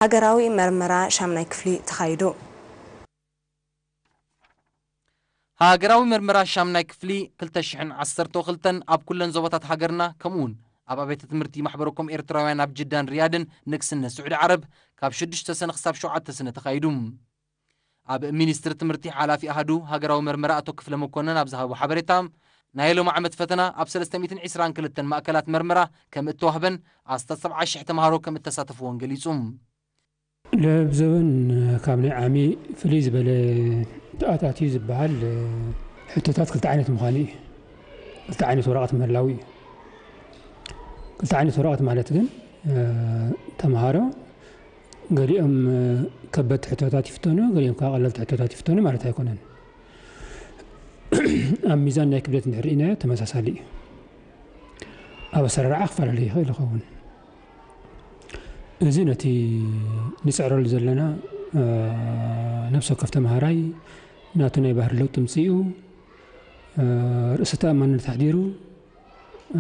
ሃገራዊ መርመራ ሻምናይ ክፍሊ ተኻይዱ። ሃገራዊ መርመራ ሻምናይ ክፍሊ ክልተ ሽሕን ዓሰርተ ክልተን ኣብ ኩለን ዞባታት ሃገርና ከምኡውን ኣብ ኣብያተ ትምህርቲ ማሕበረኮም ኤርትራውያን ኣብ ጅዳን ሪያድን ንግስነት ስዑዲ ዓረብ ካብ ሽዱሽተ ሰነ ክሳብ ሸውዓተ ሰነ ተኻይዱ። ኣብ ሚኒስትሪ ትምህርቲ ሓላፊ ኣሃዱ ሃገራዊ መርመራ ኣቶ ክፍለ መኮነን ኣብ ዝሃቦ ሓበሬታ፣ ናይ ሎም ዓመት ፈተና ኣብ ሰለስተ ሚእትን ዕስራን ክልተን ማእከላት መርመራ ከም እተዋህበን ኣስታት ሰብዓ ሽሕ ተምሃሮ ከም እተሳተፍዎን ገሊጹ። ለብ ዘበን ካብ ናይ ዓሚ ፍልይ ዝበለ ተኣታትዩ ዝበሃል ሕቶታት ክልተ ዓይነት ምዃኑ እዩ። ክልተ ዓይነት ወረቐት ምህላው እዩ። ክልተ ዓይነት ወረቐት ማለት ግን ተምሃሮ ገሊኦም ከበድቲ ሕቶታት ይፍተኑ፣ ገሊኦም ከዓ ቀለልቲ ሕቶታት ይፍተኑ ማለት ኣይኮነን። ኣብ ሚዛን ናይ ክብደት እንድሕር ርኢናዮ ተመሳሳሊ እዩ። ኣብ ኣሰራርዓ ክፈላለ ይኽእል ይኸውን። እዚ ነቲ ንፅዕረሉ ዘለና ነብሰ ወከፍ ተምሃራይ ናቱ ናይ ባህሪ ለውጢ ምፅኡ ርእሰ ተኣማንነት ኣሕዲሩ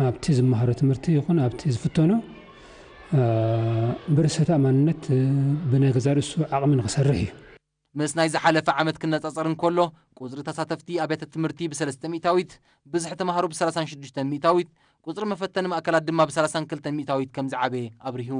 ኣብቲ ዝመሃሮ ትምህርቲ ይኹን ኣብቲ ዝፍተኖ ብርእሰ ተኣማንነት ብናይ ገዛ ርእሱ ዓቕሚ ንክሰርሕ እዩ። ምስ ናይ ዝሓለፈ ዓመት ክነጻጸር እንከሎ ቁጽሪ ተሳተፍቲ ኣብያተ ትምህርቲ ብ3 ሚእታዊት፣ ብዝሒ ተምሃሮ ብ36 ሚእታዊት፣ ቁጽሪ መፈተኒ ማእከላት ድማ ብ32 ሚእታዊት ከም ዝዓበየ ኣብሪሁ።